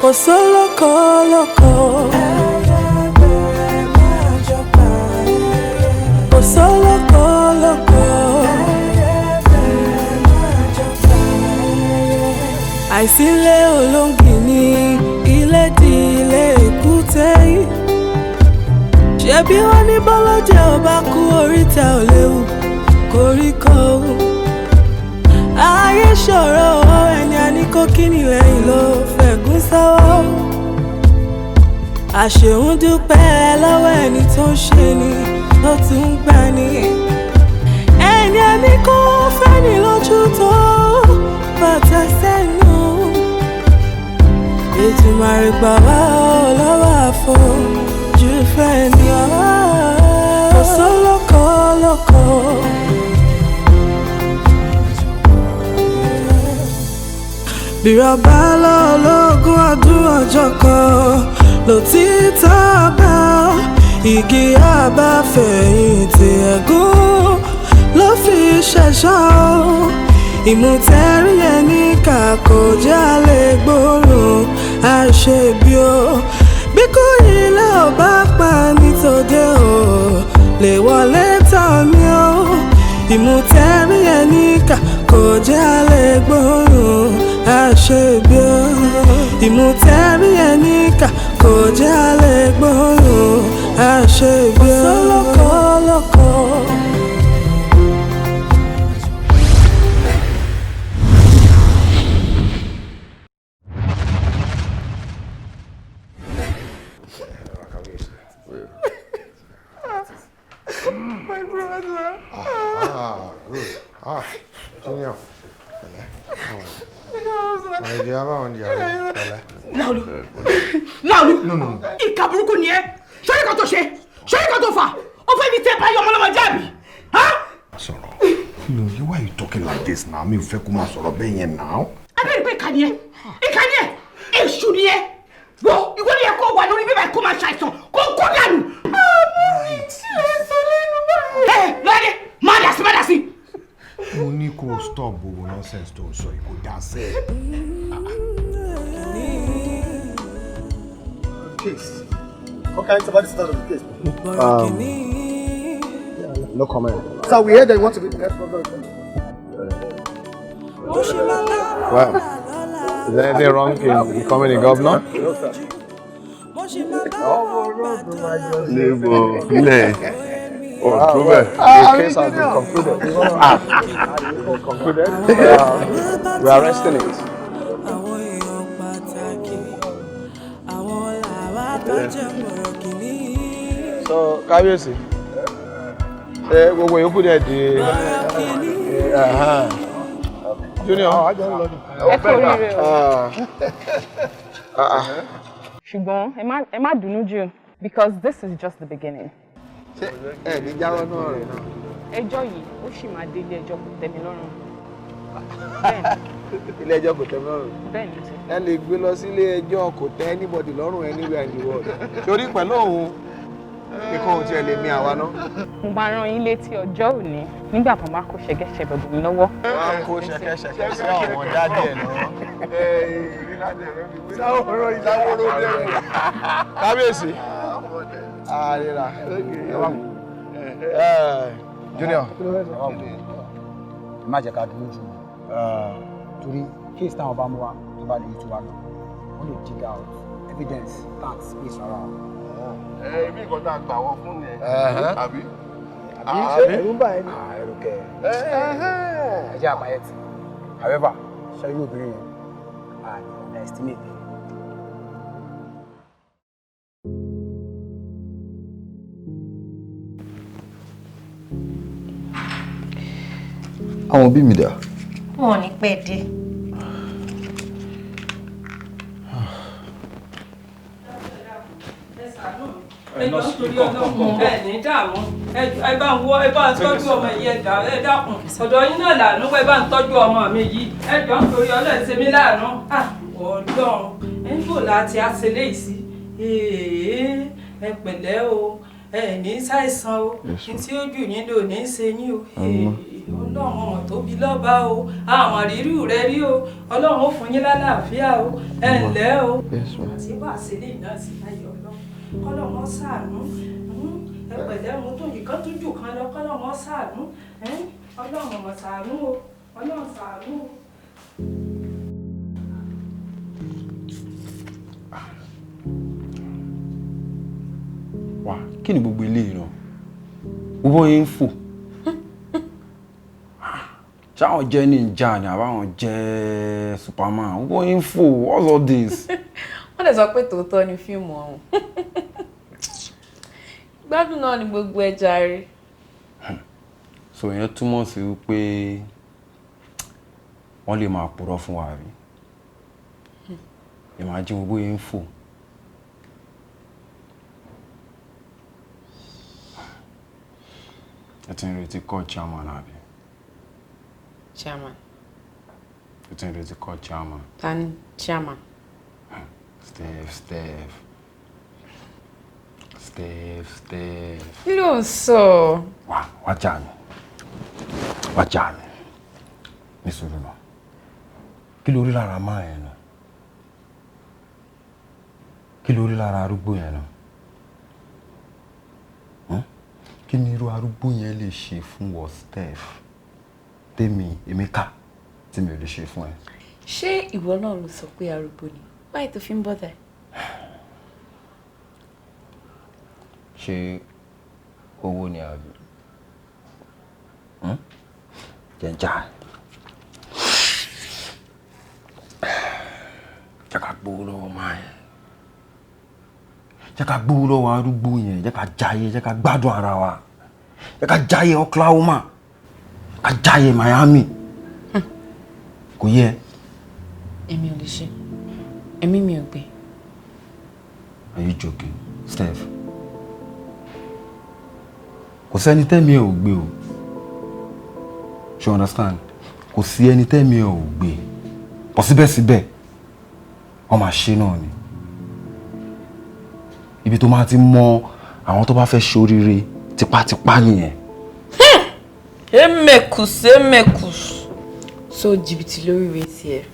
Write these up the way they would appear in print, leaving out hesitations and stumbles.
Kò sólókò lóko. Kò sólókò lóko. Àìsílẹ̀ olóńgì ní ilé di ilé èkúté yìí. Ṣebí wọ́n ní bọ́lọ́jẹ́ ò bá kú, oríta ò léwu koríko. Ayé ṣòro, ẹni a ní kó kíni lẹ́yìn ló fẹ̀gún sọ́wọ́. Àṣehùn dúpẹ́ lọ́wọ́ ẹni tó ń ṣe ni tó tún ń gbà ní. Ẹni a ní kó fẹ́ni lójú tó bàtà sẹ́nu. Ètùmàrè gbà wá ọ́ lọ́wọ́ àfojú fẹ́ ni ọ́. Kò sólókò lóko. Bírọ̀bá lọ́lọ́gún ọdún, ọjọ́ kan lòtítọ́ bá igi àbáfẹ̀yìntì, ẹ̀gún ló fi ṣẹ̀ṣọ́. Ìmùtẹ́rí ẹni kà kò jálè gbóòórùn àṣebí o. Bí kò ilé ò bá pa nítòde o, lè wọlé tán mi o. Ìmùtẹ́rí ẹni kà kò jálè gbóòórùn àṣebí o. Ìmùtẹ́rí ẹni kà kò jálè gbóòórùn àṣebí o. Sólókò lóko. My brother. Ah, good. Ah, Junior. Pẹ̀lẹ́. My dear, báwo ni ìyàwó? Pẹ̀lẹ́. Láolú, Láolú. No, no, no. Ìkà burúkú ni ẹ. Sórí kan tó ṣe, sórí kan tó fà, ó fẹ́ mi tẹ́ báyọ̀ ọmọlọ́mọ jáàbì. Sọ̀rọ̀. No, you, why are you talking like this now? Mi ò fẹ́ kó máa sọ̀rọ̀ bẹ́ẹ̀ yẹn now. Abẹ́rẹ́ pé ìkà ni ẹ, ìkà ni ẹ, èṣù ni ẹ. Wo, ìwọ ni ẹ kó wà lórí bíbá, kó máa ṣàìsàn, kó kó dànù. Àmọ́ mi tí ẹ sọ lẹ́nu báyìí. Ẹ lọ́dẹ, má dà sí, má dà sí. Mo ní kó o stop gbogbo nonsense tó ń sọ yìí, kó dá sẹ́ẹ̀. Case. Okay, it's about the start of the case. No comment. So we heard that you want to be the next governor. Well, is there anything wrong in becoming a governor? No, sir. Níbo ilẹ̀ ò tó bẹ́ẹ̀. The case has been concluded. Concluded. We are arresting it. Àwọn èèyàn pàtàkì, àwọn làwa tó jẹ́ bọ̀rọ̀kìnní. So, Kábíyèsí, ṣé gbogbo yòókù dẹ̀ di Junior? Ẹ kú oríire o. Ah, ah. Ṣùgbọ́n ẹ má dùnú jù, because this is just the beginning. Ṣé ẹ ní jáwọ́ náà rẹ̀ náà? Ẹjọ́ yìí, ó sì máa dé ilé ẹjọ́ kò tẹ́mi lọ́rùn. Ilé ẹjọ́ kò tẹ́ mi lọ́rùn. Bẹ́ẹ̀ ni sir. Ẹ lè gbé lọ sílé ẹjọ́ kò tẹ́ anybody lọ́rùn anywhere in the world. Torí pẹ̀lú òun, nìkan ò tiẹ̀ lè mi àwa náà. Mo máa rán yín létí ọjọ́ òní nígbà tó bá kó ṣẹ̀kẹ̀ṣẹ̀kẹ̀ bò mí lọ́wọ́. Wọ́n á kó ṣẹ̀kẹ̀ṣẹ̀kẹ̀ sí àwọn daddy ẹ̀ lọ́wọ́. Sáwòrò dẹ́rù. Kábíyèsí. Àríra. Junior. Ẹ má jẹ́ ká dúró jù, torí case táwọn bá mú wa, tó bá lè yí tiwa lọ, wọ́n lè dig out evidence tax space rárá o. Ẹ ibi nǹkan tá a gbà wọ́n fún nìyẹn. Àbí? Àbí ṣé ẹ̀rù ń bà ẹ́ ni? Ẹ̀rù kẹ̀ ẹ jẹ́ àpáyé tì. However, ṣe irú obìnrin yẹn, a lè underestimate ẹ̀. Àwọn òbí mi dà? Wọn ò ní pẹ́ dé. Ẹ jọ̀ọ́, nítorí Ọlọ́run, ẹ ní dààmú. Ẹ bá ń wọ, ẹ bá ń tọ́jú ọmọ yìí. Ẹ dà, ẹ dákun, ọ̀dọ̀ yín náà làánú, ẹ bá ń tọ́jú ọmọ mi yìí. Ẹ jọ̀ọ́, nítorí Ọlọ́run, ṣe mí láàánú. Ọlọ́run, ẹ ń bò láti àṣẹlẹ̀ yìí sí. Ẹ pẹ̀lẹ́ o. Ẹ ní ṣàìsàn o, ní tí ó jù yín lò ní ṣe yín o. Ọlọ́run ọmọ tó bí lọ́ba o, àwọn rírú rẹ rí o, Ọlọ́run ó fún yín lálàáfíà o, ẹ ǹlẹ́ o. Àti bá a ṣe lè náà sí láyé Ọlọ́run, kọ́lọ́run ó ṣàánú. Ẹ pẹ̀lẹ́, mo tún yìí kan tún jù kan lọ, kọ́lọ́run ó ṣàánú. Ọlọ́run ọmọ ṣàánú o, Ọlọ́run ṣàánú o. Wá, kí ni gbogbo eléyìí náà? Gbogbo yẹn ń fò. Ṣáwọn jẹ́ ninja ni àbáwọn jẹ́ Superman? Gbogbo yẹn ń fò. What's all this? Wọ́n lè sọ pé tòótọ́ ni fíìmù ọ̀hún. Gbádùn náà ni gbogbo ẹja rí. So ìyẹn túmọ̀ sí wípé wọ́n lè máa purọ́ fún wa rí. Imagine gbogbo yẹn ń fò. Ẹ ti ń retí call chairman àbí? Chairman. Ẹ ti ń retí call chairman. Ta ni chairman? Steph, Steph. Steph, Steph. Kí ló ń sọ? Wá, wá jà mí. Wá jà mí. Ní sùúrù náà. Kí ló rí lára máa yẹn náà? Kí ló rí lára arúgbó yẹn náà? Kí ni irú arúgbó yẹn lè ṣe fún wọ Steph? Tèmi, Emeka, tí mi ò lè ṣe fún ẹ. Ṣé ìwọ náà ló sọ pé arúgbó ni? Báyìí tó fi ń bọ́dà ẹ̀. Ṣé owó ni àbí? Jẹ́njà. Jẹ́ ká gbowó lọ́wọ́ máa yẹn. Jẹ́ ká gbowó lọ́wọ́ arúgbó yẹn, jẹ́ ká jayé, jẹ́ ká gbádùn ara wa. Jẹ́ ká jayé Oklahoma, ká jayé Miami. Kò yẹ. Èmi ò lè ṣe. Ẹ̀mí mi ò gbé. Are you joking, Steph? Kò sẹ́ni tẹ́mi ẹ̀ ò gbé o. You understand? Kò sí ẹni tẹ́mi ẹ̀ ò gbé. Bọ̀ síbẹ̀síbẹ̀, wọ́n máa ṣe náà ni. Ibi tó máa ti mọ àwọn tó bá fẹ́ ṣoríire tipátipá nìyẹn. Emekus, Emekus. So jìbìtì lórí rẹ̀ tiẹ̀.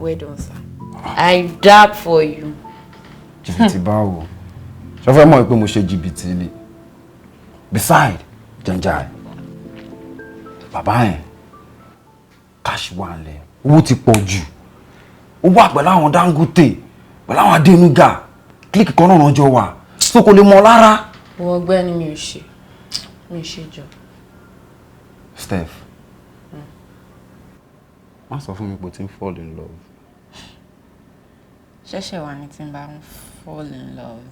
Well done, sir. I dab for you. Jìbìtì báwo? Ṣé o fẹ́ mọ̀ pé mo ṣe jìbìtì ni? Beside, jẹnja bàbá yẹn, cash wà nílẹ̀, owó ti pọ̀ jù. Ó wà pẹ̀lú àwọn Dangote, pẹ̀lú àwọn Adenuga, clique kan náà jọ wà, so kò lè mọ lára. Wọ́n ọgbẹ́ni mi ò ṣe, mi ò ṣe jọ. Steph, má sọ fún mi pé o ti ń fall in love. Ṣẹ̀ṣẹ̀ wà ní tí n bá ń fall in love.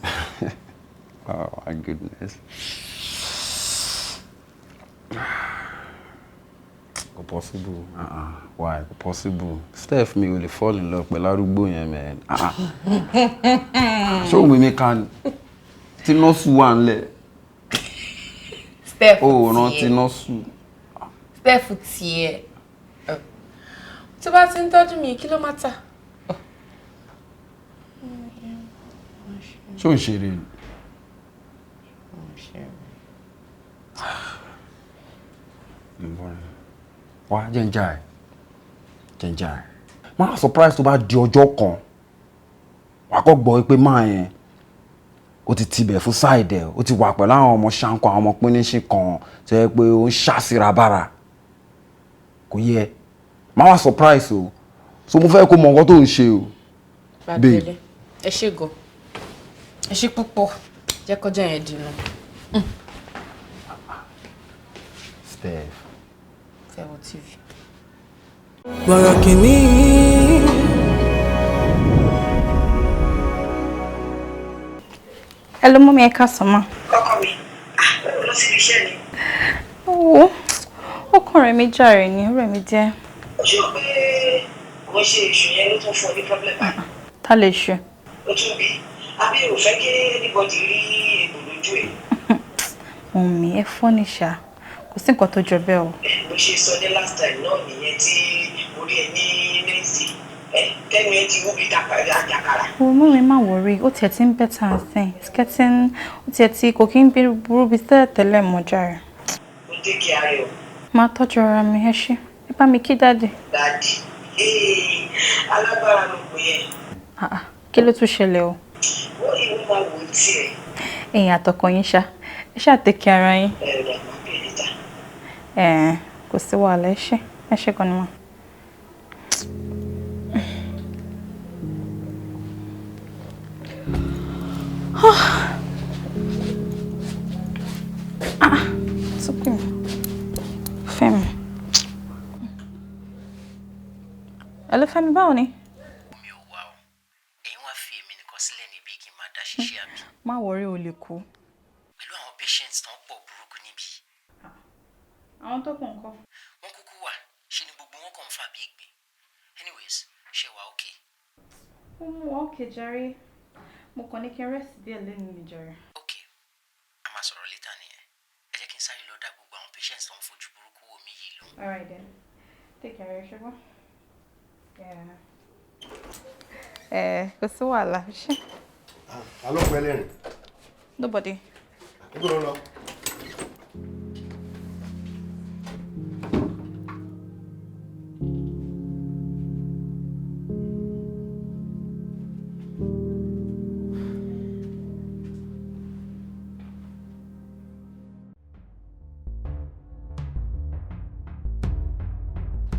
Oh my goodness. Kò possible. Why? Kò possible. Steph, mi ò lè fall in love pẹ̀lú arúgbó yẹn, man. Ṣé òun mi kan tí nọ́ọ̀sù wà nílẹ̀? Steph Ó rántí nọ́ọ̀sù. Steph tiẹ̀. Tó bá ti ń tọ́jú mi, kí ló má ta? Ṣé ò ń ṣeré ni? Wá, jẹ́njà ẹ̀, jẹ́njà ẹ̀. Má surprise tó bá di ọjọ́ kan, wà á kọ́ gbọ́ pé máa yẹn ó ti tibẹ̀ fún side ẹ̀, ó ti wà pẹ̀lú àwọn ọmọ ṣáńkọ, àwọn ọmọ píníṣín kan tó yẹ pé ó ń ṣàṣìra bára. Kò yẹ. Má wá surprise o. So mo fẹ́ kó mọ nǹkan tó ń ṣe o. Bàdélé, ẹ ṣé gan. Ẹ ṣé púpọ̀. Jẹ́ kọjá yẹn dìnnà. Steph. Fẹ́ wo TV. Bọ̀rọ̀ kìíní. Hello, mummy, ẹ káàsán mà. Ọkọ mi, lọ síbi iṣẹ́ ni. Owó, ọkàn rẹ̀ mi jàre ni, ọ̀rẹ́ mi jẹ́. Ó ṣe pé kò ń ṣe èṣù yẹn ló tún fún ọ ní problem báyìí. Ta lè ṣe? Ó tún bí, àbí ò fẹ́ kí anybody rí egbò lójú ẹ̀. Mummy, ẹ fọ́ ní ṣá, kò sí nǹkan tó jọ bẹ́ẹ̀ o. Bó ṣe sọ ní last time náà nìyẹn tí mo rí ẹ ní Wednesday. Ẹ tẹnu ẹ ti wú bí àjàkàrà. Wo mú mi má worry, ó tiẹ̀ ti ń better and thing. It's getting, ó tiẹ̀ ti kò kí ń burú bí tẹ́lẹ̀ tẹ́lẹ̀ mọ́ jàre. Ó dé kí ara ẹ o. Máa tọ́jú ara mi, ẹ ṣé. Ẹ bá mi kí daddy. Daddy, alágbára ló pè é. Kí ló tún ṣẹlẹ̀ o? Ó ìwọ máa wò ó tiẹ̀. Ẹ̀yin àtọkọ yín ṣá. Ẹ ṣáà take care ara yín. Ẹ ò dà máa pè é níta. Kò sí wàhálà, ẹ ṣé. Ẹ ṣé gan ni mà. Tún pè mí. Fẹ́mi. Hello Fẹ́mi, báwo ni? Mi ò wá o. Ẹ̀yin wá fi èmi nìkan sílẹ̀ níbí kí n máa dá ṣiṣẹ́ àbí? Má worry, o lè kú. Pẹ̀lú àwọn patients tó ń pọ̀ burúkú níbí. Àwọn tó kù ńkọ́? Wọ́n kúkú wà, ṣe ni gbogbo wọn kàn ń fà bí ìgbín. Anyways, ṣé wà okay? Ó mú wa okay jàre. Mo kàn ní kí n rest díẹ̀ lẹ́nu mi jàre. Okay, a máa sọ̀rọ̀ later nìyẹn. Ẹ jẹ́ kí n sáré lọ dá gbogbo àwọn patients tó ń fojú burúkú wò mí yìí lóhùn. All right then. Take care, ṣùgbọ́n. Yeah. Kò sí wàhálà, ṣé? Ta ló pẹ́ lẹ́rìn? Nobody. Níbo ló ń lọ?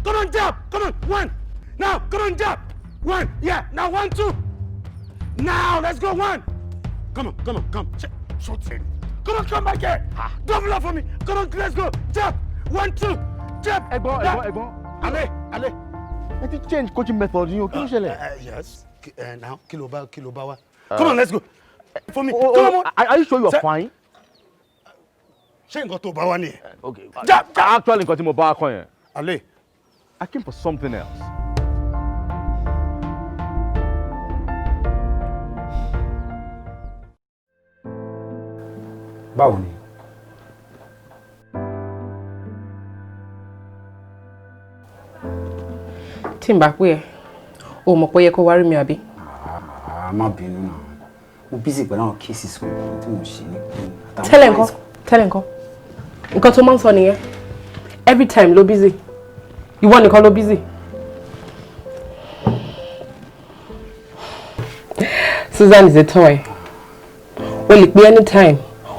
Come on, jab! Come on, one! Now, come on, jab! One, yeah, now 1, 2. Now, let's go, 1. Come on, come on, come. Short thing. Come on, come back here. Double up for me. Come on, let's go. Jab! 1, 2. Jab! Ẹ̀gbọ́n, ẹ̀gbọ́n, ẹ̀gbọ́n. Ale, ale. Ẹ ti change coaching method yín o, kí ló ṣẹlẹ̀? Yes. Now, kí ló bá wá? Come on, let's go. For me. Come on. Are you sure you are fine? Ṣé nǹkan tó bá wá nìyẹn? Okay. Jab, jab. Actually, nǹkan tí mo bá kọ́ yẹn. Ale. I came for something else. Báwo ni? Tí n bá pè ẹ́, o mọ̀ pé ó yẹ kó wá rí mi àbí? Má bínú náà. Mo busy pẹ̀lú àwọn cases kan tí mo ṣe ní. Tẹ́lẹ̀ nǹkan, tẹ́lẹ̀ nǹkan. Nǹkan tó máa ń sọ nìyẹn. Every time ló busy. Ìwọ nìkan ló busy. Susan is a toy. O lè pè anytime.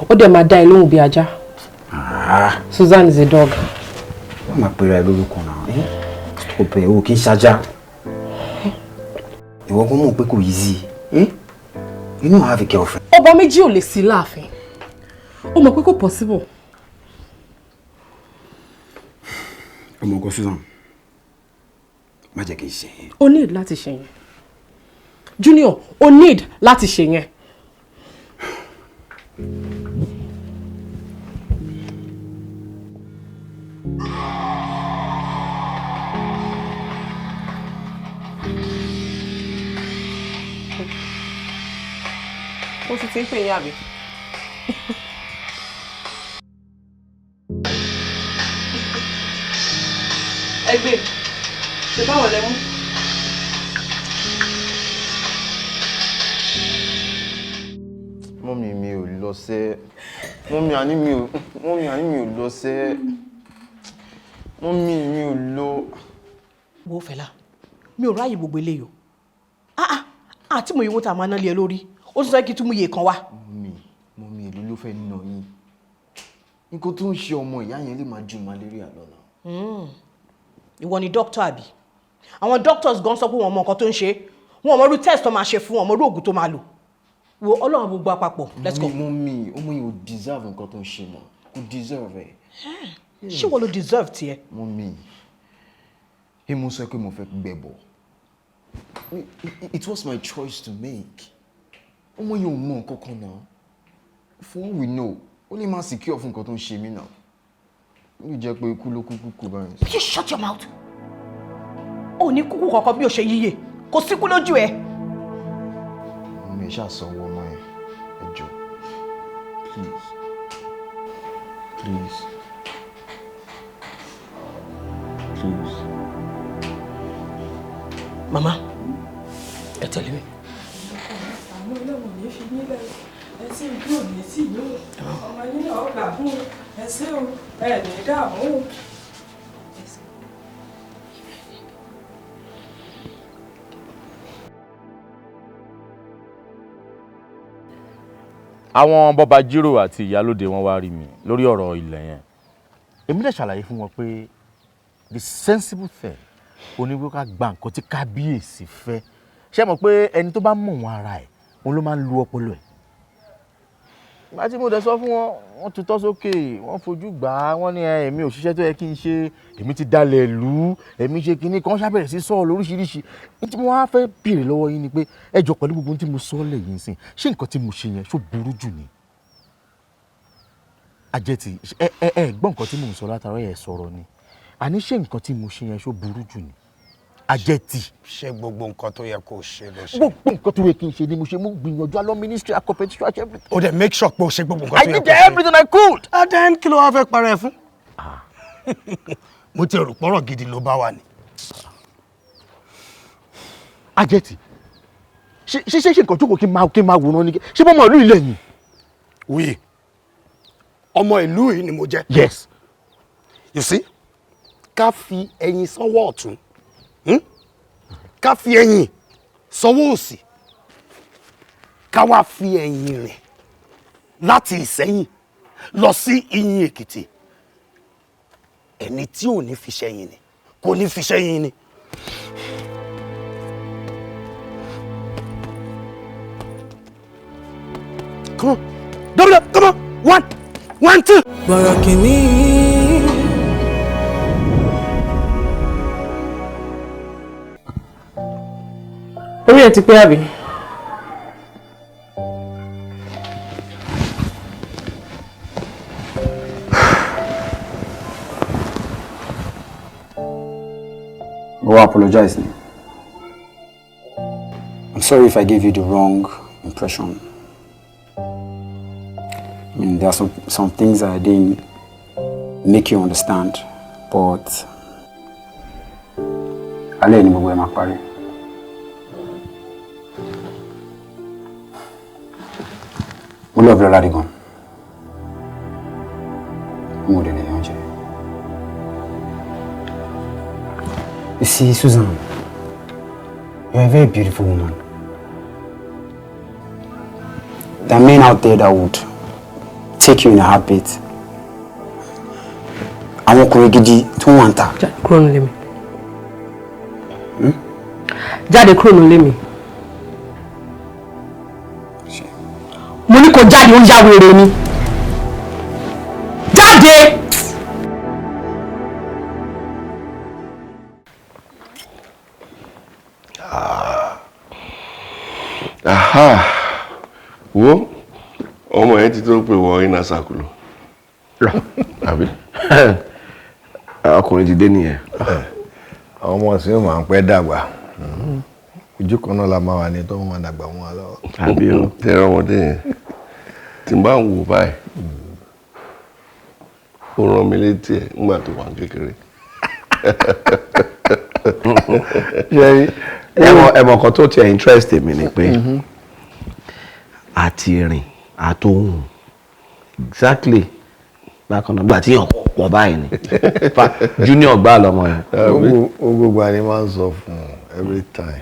Ó dẹ̀ máa dá ẹ lóhùn bí ajá. Susan is a dog. Wọ́n máa pera ẹ lórúkọ náà. Stop ẹ, o kì í ṣajá. Ìwọ gan mọ̀ pé kò easy. You know I have a girlfriend. Ọba méjì ò lè sí láàfin. Ó mọ̀ pé kò possible. Ọmọ ọkọ Susan, má jẹ́ kí n ṣe yẹn. O need láti ṣe yẹn. Junior, o need láti ṣe yẹn. Ó ti ti ń pè yín àbí? Ẹgbẹ́, ṣe báwo lẹ mú? Mọ́mì mi ò lọ sẹ́. Mọ́mì àní mi ò, mọ́mì àní mi ò lọ sẹ́. Mọ́mì mi ò lọ. Wo Fẹlá, mi ò ráyè gbogbo eléyìí o. Àti mo ìwọ tá a máa ná lé ẹ lórí. Ó tún sọ kí tún mú iye kan wá. Mọ́mì, mọ́mì èló ló fẹ́ nà yín. Nǹkan tó ń ṣe ọmọ ìyá yẹn lè máa ju malaria lọ náà. Ìwọ ni doctor àbí? Àwọn doctors gan sọ pé wọn mọ nǹkan tó ń ṣe. Wọn mọ irú test tó máa ṣe fún wọn, mọ irú oògùn tó máa lò. Wo Ọlọ́run gbogbo àpapọ̀. Let's go. Mọ́mì, ọmọ yìí ò deserve nǹkan tó ń ṣe náà. Kò deserve ẹ̀. Ṣé wọ́n ló deserve tiẹ̀? Mọ́mì, èmi sọ pé mo fẹ́ gbẹ̀bọ̀. It was my choice to make. Ọmọ yìí ò mọ nǹkan kan náà. For all we know, ó lè má secure fún nǹkan tó ń ṣe mí náà. Ó lè jẹ́ pé ikú ló kúkú kú báyìí. Will you shut your mouth? Ó ní kúkú kankan bí o ṣe yíyẹ. Kò síkú lójú ẹ. Mọ́mì, ẹ ṣáà sanwó ọmọ yẹn. Ẹ jọ̀ọ́. Please. Please. Please. Màmá, ẹ tẹ̀lé mi. Àwọn ọlọ́run ní fi yín lẹ̀, ẹ sì ń dúró ní tì yín o, ọmọ yín náà gbà fún o, ẹ ṣé o, ẹ ní dààmú o. Àwọn bọ́ba jírò àti ìyálóde wọn wá rí mi lórí ọ̀rọ̀ ilẹ̀ yẹn. Èmi dẹ̀ ṣàlàyé fún wọn pé the sensible thing oníwé ká gba nǹkan tí kábíyèsí fẹ́. Ṣé mọ̀ pé ẹni tó bá mọ̀ wọn ara ẹ̀ òun ló máa ń lu ọpọlọ ẹ̀. Ìgbà tí mo dẹ̀ sọ fún wọn, wọ́n tutọ́ sókè, wọ́n fojú gbà á, wọ́n ní èmi ò ṣiṣẹ́ tó yẹ kí n ṣe, èmi ti dalẹ̀ lù ú, èmi ṣe kinní kan, ṣàbẹ̀rẹ̀ sí sọ̀rọ̀ lóríṣiríṣi. Ní tí mo wá fẹ́ béèrè lọ́wọ́ yín ni pé ẹ jọ pẹ̀lú gbogbo ohun tí mo sọ lẹ̀ yín sìn, ṣé nǹkan tí mo ṣe yẹn ṣó burú jù ni? Àjẹtì, ẹ ẹ ẹ gbọ́ nǹkan tí mò ń sọ látara ẹ sọ̀rọ̀ ni. Àní ṣé nǹkan tí mo ṣe yẹn ṣó burú jù ni? Àjẹtì. Ṣé gbogbo nǹkan tó yẹ kó o ṣe ló ṣe? Gbogbo nǹkan tó yẹ kí n ṣe ni mo ṣe, mo gbìyànjú alọ́ ministry, competition, everything. O dẹ̀ make sure pé o ṣe gbogbo nǹkan tó I yẹ kó did o ṣe. everything I could. And then kí ló wá fẹ́ para ẹ fún? Mo ti rò pọ́rọ̀ gidi ló bá wà ní. Àjẹtì, ṣé ṣé ṣe nǹkan jókòó kí n máa wòran ni? Ṣé bọ́mọ ìlú ilẹ̀ ni? Wí, ọmọ ìlú yìí ni mo jẹ́. Yes. You see, ká fi ẹyin sọ́wọ́ ọ̀tún, ká fi ẹyin sọ́wọ́ òsì, ká wá fi ẹyin rìn láti Ìsẹ́yìn lọ sí Ìyìn Èkìtì. Ẹni tí ò ní fi ṣẹ́yìn ni kò ní fi ṣẹ́yìn ni. Come on, double up, come on, 1, 1, 2. Bọ̀rọ̀ kìíní. Orí ẹ ti pé àbí? Mo apologize ni. I'm sorry if I gave you the wrong impression. I mean, there are some things I didn't make you understand, but alẹ́ ni gbogbo ẹ̀ máa parí. Mo love Lọ́ládé gan. Mo dẹ̀ lè yan jẹ. You see, Susan, you're a very beautiful woman. There are men out there that would take you in a heartbeat. Àwọn ọkùnrin gidi tó wà ń ta. Jáde kúrò nílé mi. Jáde kúrò nílé mi. Mo ní kó jáde, ó yá wèrè ni. Jáde! Aha! Wo, ọmọ yẹn ti tó pé wọ iná sàkúlò. Àbí? Ọkùnrin ti dé nìyẹn. Àwọn ọmọ sí máa ń pẹ́ dàgbà. Ojú kan náà la máa wà ní tó ń máa dàgbà wọn lọ́wọ́. Àbí o, tẹ̀rọ ọmọdé yẹn. Tí n bá ń wò báyìí, ó rán mi létí ẹ̀ nígbà tó wà ní kékeré. Ṣé ẹ̀mọ̀ kan tó tiẹ̀ interest mi ni pé àti rìn àtohùn exactly bákan náà gbà tí yàn pọ̀ báyìí ni Junior gbà lọ́mọ yẹn. Gbogbo àni máa ń sọ fún un every time.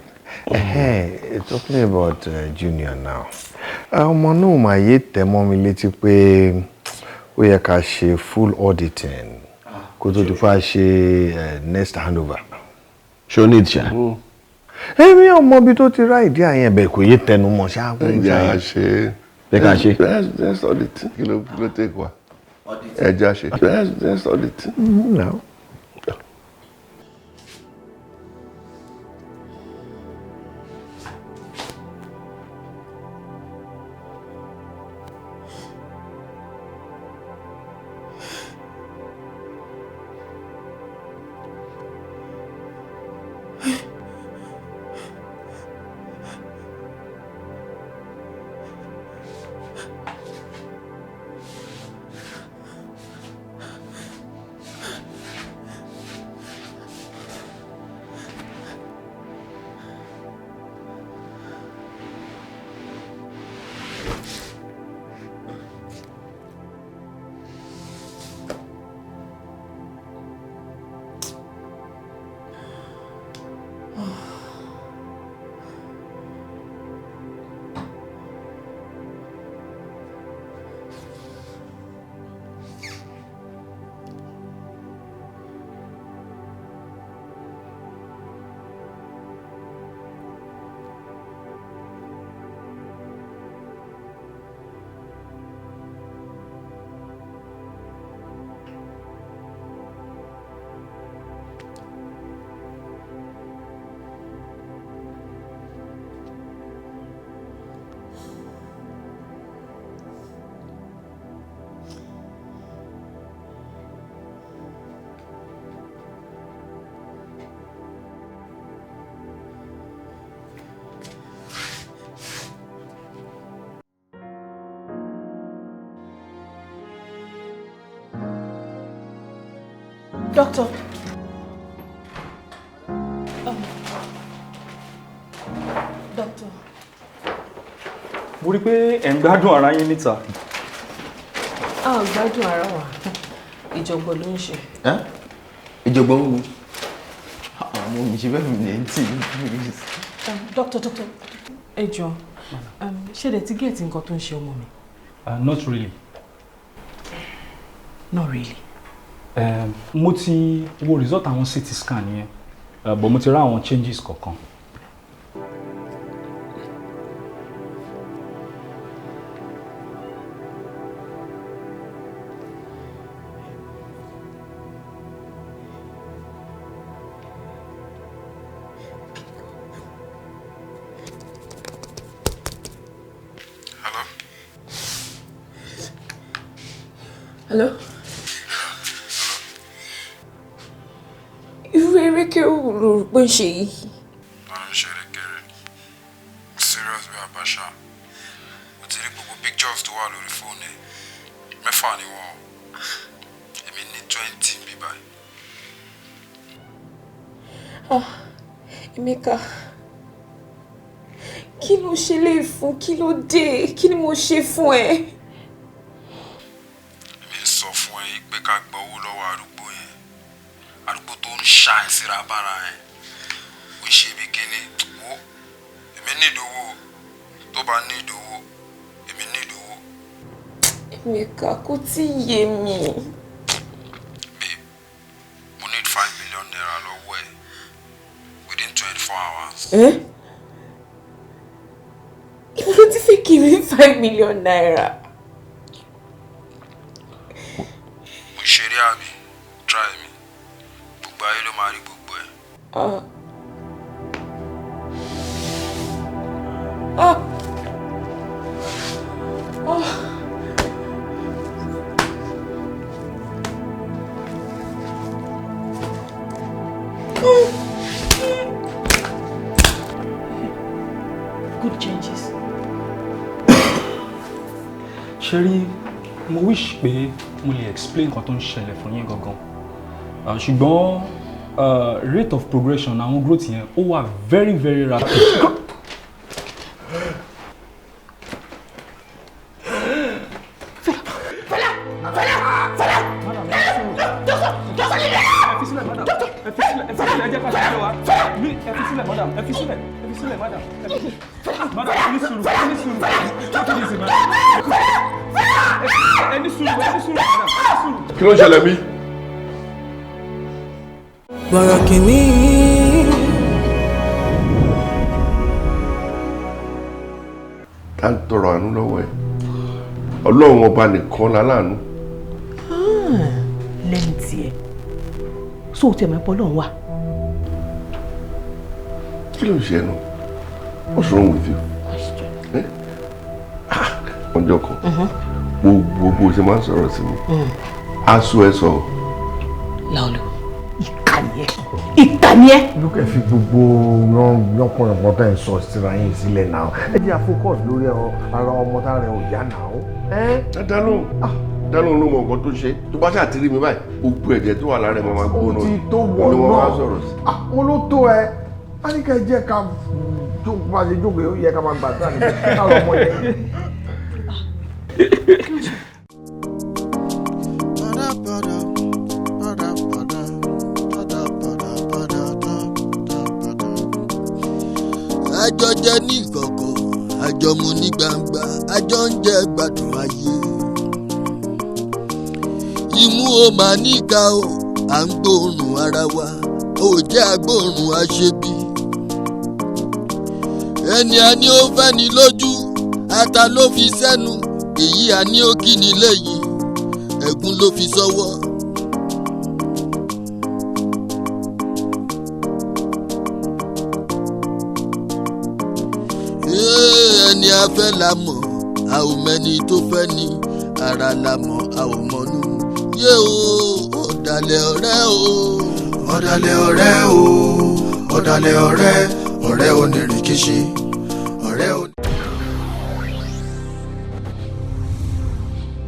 Talking about Junior now, ọmọ náà máa yé tẹ̀ mọ́ mi létí pé ó yẹ ká ṣe full auditing kó tó di pa ṣe next handover. Ṣé o ní ìdíṣà? Èmi ò mọ ibi tó ti rá ìdí àyẹn bẹ́ẹ̀ kò yé tẹnu mọ́ ṣá. Ẹja ṣe. Ẹ ká ṣe. Let's audit. Kí ló take wa? Ẹja ṣe. Let's audit. No. Doctor. Doctor. Mo rí pé ẹ̀ ń gbádùn ara yín níta. A ò gbádùn ara wa. Ìjọ̀gbọ̀n ló ń ṣe. Ìjọ̀gbọ̀n wo? Àwọn mi ṣe bẹ́ẹ̀ mi lè ń tì í. Doctor, doctor, ẹ jọ̀ọ́, ṣé ẹ ti get nǹkan tó ń ṣe ọmọ mi? Not really. Not really. Mo ti wo result àwọn CT scan yẹn, but mo ti rí àwọn changes kọ̀ọ̀kan. Hello? Irú erékeré wo ló rò pé ń ṣe yìí? Ọ̀rọ̀ ń ṣe erékeré. Serious bí Abacha. Mo ti rí gbogbo pictures tó wà lórí fóònù ẹ̀. 6 ni wọ́n. Èmi ní 20 bí báyìí. Ah, Emeka, kí ló ṣe lè fún? Kí ló dé? Kí ni mo ṣe fún ẹ? Sọ fún ẹ pé ká gba owó lọ́wọ́ arúgbó yẹn, arúgbó tó ń ṣá ẹ síra bára ẹ, ó ṣe bí kíní. Wo, èmi ní ìdówó, tó bá ní ìdówó, èmi ní ìdówó. Emeka, kò tí ì yé mi. Babe, mo need 5 million naira lọ́wọ́ ẹ within 24 hours. Ibo ló ti fẹ́ kiri 5 million naira? Ṣeré àbí? Try me. Gbogbo ayé ló máa rí gbogbo ẹ̀. Ah. Ah. Good changes. Ṣé rí, mo wish pé mo lè explain nǹkan tó ń ṣẹlẹ̀ fún yín gangan, ṣùgbọ́n rate of progression àwọn growth yẹn ó wà very very rapid. Fẹlá! Fẹlá! Fẹlá! Doctor! Doctor! Ẹ fi sílẹ̀ madam, ẹ fi sílẹ̀, ẹ fi sílẹ̀, ẹ jẹ́ ká ṣe wa. Ẹ fi sílẹ̀ madam, ẹ fi sílẹ̀, ẹ fi sílẹ̀ madam, ẹ fi sílẹ̀. Madam, ẹ ní sùúrù, ẹ ní sùúrù, take it easy madam. Ẹ ní sùúrù, ẹ ní sùúrù madam, ẹ ní sùúrù. Kí ló ń ṣẹlẹ̀ mí? Bọ̀rọ̀ kìíní. Tá ń tọrọ àánú lọ́wọ́ ẹ̀, Ọlọ́run ọba nìkan láláàánú. Lẹ́nu tiẹ̀, sóò tẹ̀ mọ́ ẹ̀pọ̀ lọ́hùn wà. Kí ló ń ṣe ẹnu? What's wrong with you? Ọjọ́ kan, gbogbo bó ṣe máa ń sọ̀rọ̀ sí mi, aṣọ ẹ sọ. Láolú, ìkà ni ẹ́, ìkà ni ẹ́. Lókè fi gbogbo yánpọnyànpọ̀ tẹ̀ ń sọ síra yín sílẹ̀ náà. Ẹ jẹ́ àfocus lórí ara ọmọ tá rẹ̀ ò yá náà. Dá lóhùn, dá lóhùn ló mọ nǹkan tó ṣe. Tó bá ṣáà ti rí mi báyìí, gbogbo ẹ̀jẹ̀ tó wà lára ẹ̀ máa gbóná. Ó ti tó wọ̀ Ni wọ́n máa náà. sọ̀rọ̀ sí. Mo ló tó ẹ. A ní ká jẹ́ ká bá ṣe jókòó, ó yẹ ká máa gbàdúrà níbi káwọn ọmọ yẹn. Àjọ jẹ ní ìkọ̀kọ̀, àjọ mu ní gbangba, àjọ ń jẹ gbádùn ayé. Imú o máa níka o, à ń gbóòórùn ara wa, ò jẹ́ agbóòórùn aṣebi. Ẹni a ní ó fẹ́ ni lójú, ata ló fi sẹ́nu, èyí a ní ó kí ni lẹ́yìn, ẹ̀gún ló fi sọ́wọ́. Ẹni a fẹ́ la mọ̀, a ò mẹ́ni tó fẹ́ ni, ara la mọ̀, a ò mọ̀nú. Yé o, ọ̀dàlẹ̀ ọ̀rẹ́ o. Ọ̀dàlẹ̀ ọ̀rẹ́ o, ọ̀dàlẹ̀ ọ̀rẹ́, ọ̀rẹ́ onírìnkìṣí.